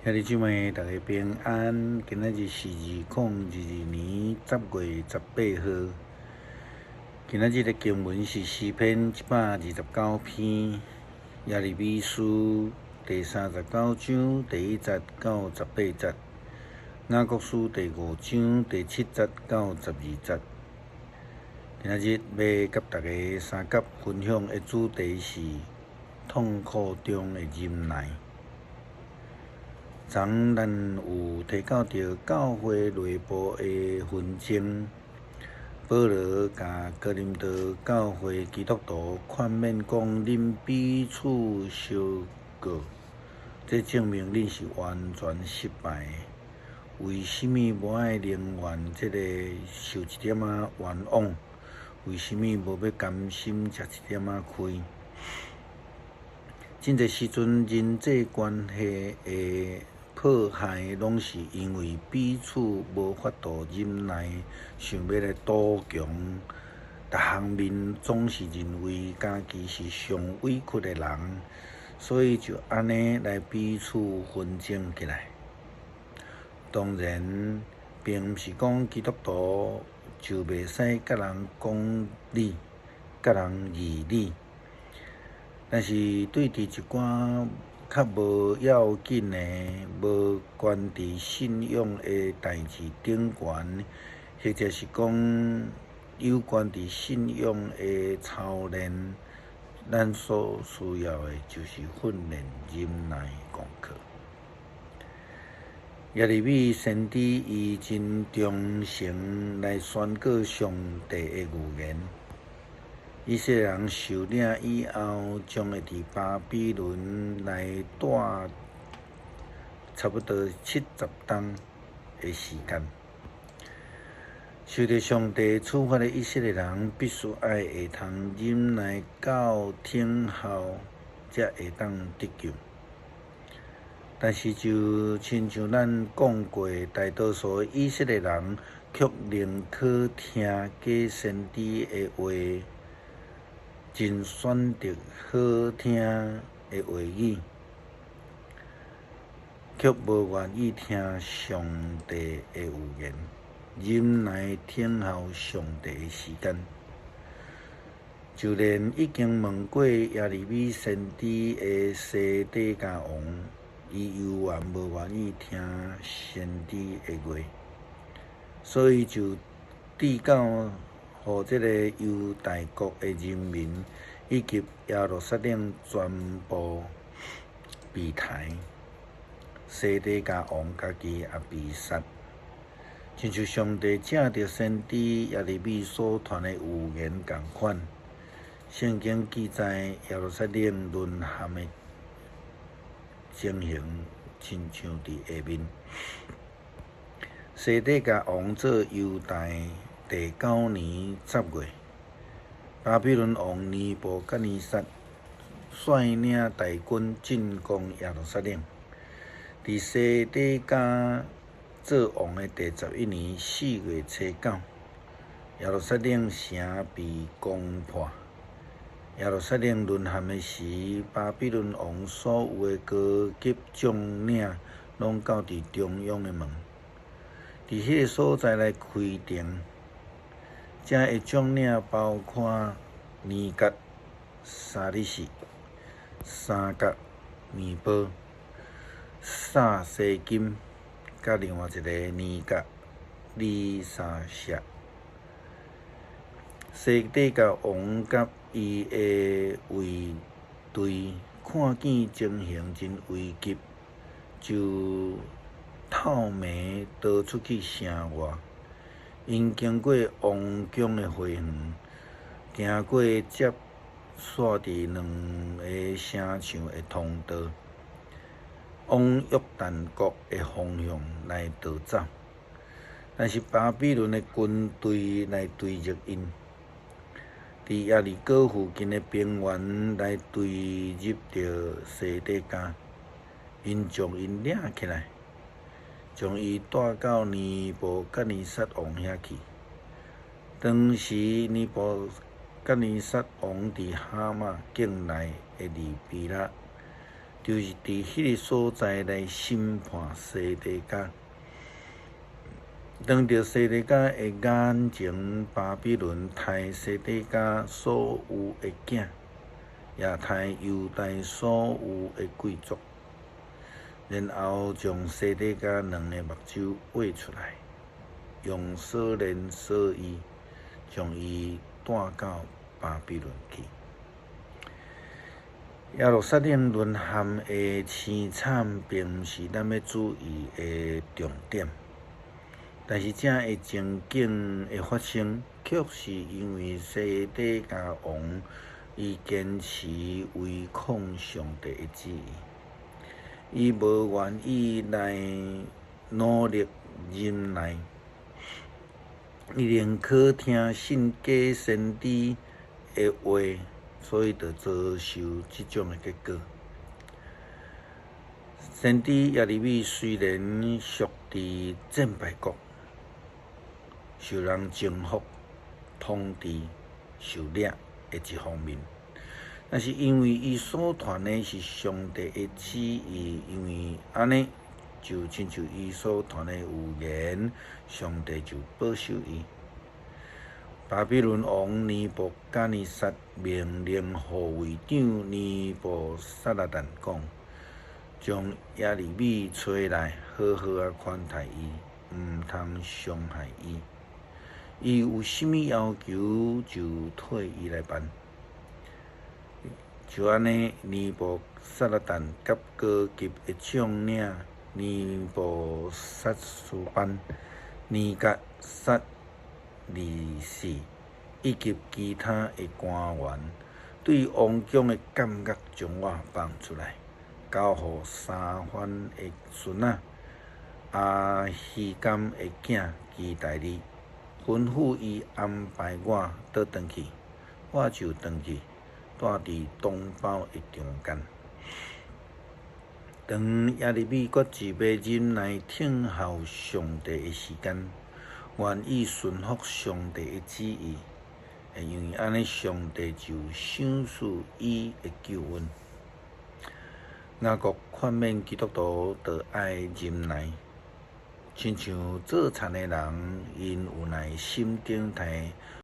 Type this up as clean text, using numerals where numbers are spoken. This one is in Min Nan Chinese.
兄弟姊妹，大家平安。今仔日是2022年10月18號。今仔日的經文是詩篇129篇，耶利米書第39章第1節到18節，雅各書第5章第7節到12節。今仔日欲佮大家相佮分享的主題是痛苦中的忍耐。昨咱有提到著教會內部的紛爭，保羅共哥林多教會基督徒勸勉講：恁彼此相告，這證明恁是完全失敗的。為啥物無愛寧願這个受一點仔冤枉？為啥物無欲甘心食一點仔虧？真濟時陣人際關係的破壞，攏是因為彼此無法度忍耐，想欲來圖強，逐項面總是認為家己是上委屈的人，所以就按呢來彼此紛爭起來。當然，並毋是講基督徒就袂使佮人講理、佮人議理，但是對佇一寡較無要緊的、無關佇信仰的代誌頂懸，或者是講有關佇信仰的操練，咱所需要的就是訓練忍耐功課。耶利米先知伊真忠誠來宣告上帝的預言。以色列人受領以後，將會佇巴比倫來蹛差不多70冬的時間。受著上帝處罰的以色列人，必須愛會通忍耐到等候，才會當得救。但是就親像咱講過，大多數以色列人卻寧可聽假先知的話，真選擇好聽的話語，卻無願意聽上帝的預言，忍耐等候上帝的時間。就連已經問過耶利米先知的西底家王，伊猶原無願意聽先知的話，所以就致到予這個猶大國的人民以及耶路撒冷全部被刣，西底家王家己也被殺。親像上帝藉著先知耶利米所傳的預言仝款，聖經記載耶路撒冷淪陷的情形，親像佇下面。西底家王做猶大第九年10月，巴比倫王尼布甲尼撒率領大軍進攻耶路撒冷。佇西底家做王的第11年4月初9，耶路撒冷城被攻破。耶路撒冷淪陷的時，巴比倫王所有的高級將領攏到佇中央的門，佇彼个所在來開庭。遮的將領包括尼格、沙利士、沙格、尼波、撒西金，佮另外一个尼格利沙舍。西底家王佮伊的衛隊看見情形真危急，就透暝逃出去城外。𪜶經過王宮的花園，行過接線佇兩个城牆的通道，往約旦谷的方向來逃走。但是巴比倫的軍隊來追入𪜶，佇耶利哥附近的平原來追入著西底家，𪜶將𪜶領起來，將伊帶到尼布甲尼撒王遐去。當時尼布甲尼撒王佇哈馬境內的利比拉，佇就是佇彼个所在來審判西底家。當著西底家的眼前，巴比倫刣西底家所有的囝，也刣猶大所有的貴族，然後將西底家兩个目睭挖出來，用鎖鏈鎖伊，將伊帶到巴比倫去。耶路撒冷淪陷的凄慘，並毋是咱欲注意的重點。但是這个情景的發生，卻是因為西底家王伊堅持違抗上帝的旨意，伊無願意來努力忍耐，伊寧可聽信假先知的話，所以就遭受這種的結果。先知耶利米雖然屬佇戰敗國，受人征服、統治、受掠的一方面，但是因為伊所傳的是上帝的旨意，因為按呢就親像伊所傳的預言，上帝就保守伊。巴比倫王尼布甲尼撒命令護衛長尼布撒拉旦講：將耶利米揣來，好好仔款待伊，毋通傷害伊。伊有啥物要求，就替伊來辦。就按呢，尼布撒拉旦佮高級的將領尼布撒斯班、尼格撒利士以及其他的官員，對王宮的監獄將我放出來，交予沙番的孫仔亞希甘的囝基大利，吩咐伊安排我倒轉去，我就轉去，蹛佇同胞的中間。當耶利米決志欲忍耐等候上帝的時間，願意順服上帝的旨意，因為按呢，上帝就賞賜伊的救恩。雅各勸勉基督徒，著愛忍耐，親像做田的人，𪜶有耐心等待。